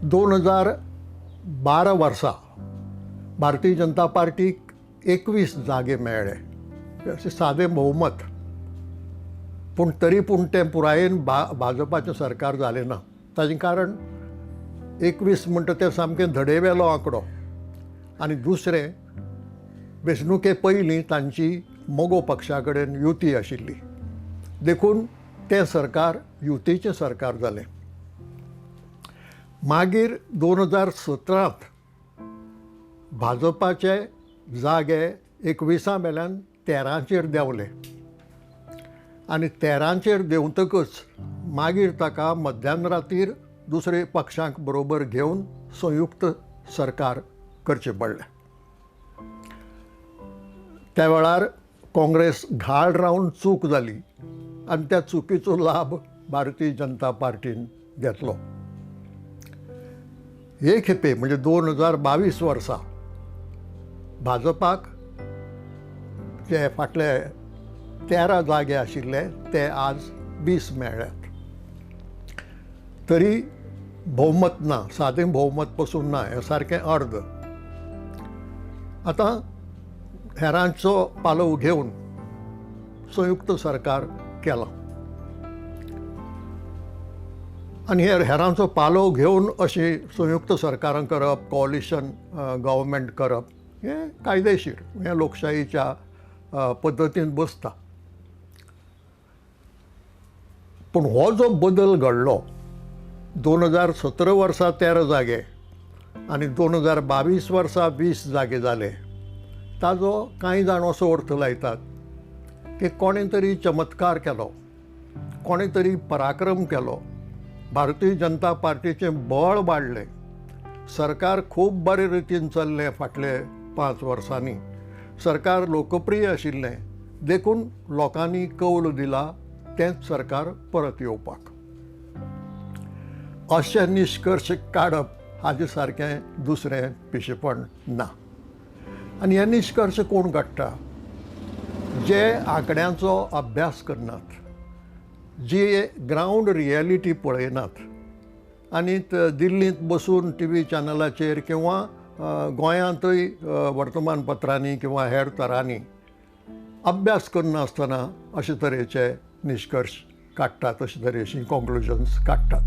2012 वर्सा भारतीय जनता पार्टीक 21 जागे मेळ्ळे, अशें सादें भोवमत. पूण तरी पूण तें पुरायेन भाजपाचें सरकार जालें ना. ताचें कारण 21 म्हणटा तें सामकें धडेवेलो आंकडो आनी दुसरें वेंचणुके पयलीं तांची मगो पक्षा कडेन युती आशिल्ली, देखून तें सरकार युतीचें सरकार जालें. मागीर 2017 भाजपाचे जागे 21 वेल्यान 13चेर देंवले आनी 13चेर देंवतकच मागीर ताका मध्यान रातीर दुसरे पक्षांक बरोबर घेवन संयुक्त सरकार करचें पडलें. त्या वेळार काँग्रेस घाळ रावन चूक जाली आनी त्या चुकीचो लाभ भारतीय जनता पार्टीन घेतलो. हे खेपे म्हणजे 2022 वर्सा भाजपाक जे फाटले 13 जागे आशिल्ले ते आज 20 मेळ्ळ्यात. तरी भोवमत ना, सादें भोवमत पसून ना, हें सारकें अर्द. आतां हेरांचो पालव घेवन संयुक्त सरकार केलां आनी हे हेरांचो पालव घेवन अशी संयुक्त सरकारां करप, कॉलिशन गव्हर्मेंट करप हें कायदेशीर, हें लोकशाहीच्या पद्दतीन बसता. पूण हो जो बदल घडलो 2017 वर्सा 13 जागे आनी 2022 वर्सा 20 जागे जाले, ताजो कांय जाण असो अर्थ लायतात की कोणें तरी चमत्कार केलो, कोणें तरी पराक्रम केलो, भारतीय जनता पार्टीचें बळ वाडलें, सरकार खूब बरे रितीन चल्लें फाटले 5 वर्सांनी, सरकार लोकप्रिय आशिल्लें, देखून लोकांनी कौल दिला तेंच सरकार परत येवपाक. अशें निश्कर्श काडप हाजे सारकें दुसरें पिशेपण ना. आनी हे निश्कर्श कोण काडटा? जे आंकड्यांचो अभ्यास करनात, जे ग्रावंड रियलिटी पळयनात आनी दिल्लींत बसून टी व्ही चॅनलाचेर किंवा गोंयांतूय वर्तमानपत्रांनी किंवा हेर तरांनी अभ्यास करनासतना अशे तरेचे निश्कर्श काडटात, अशे तरेची कॉन्क्लुजन्स काडटात.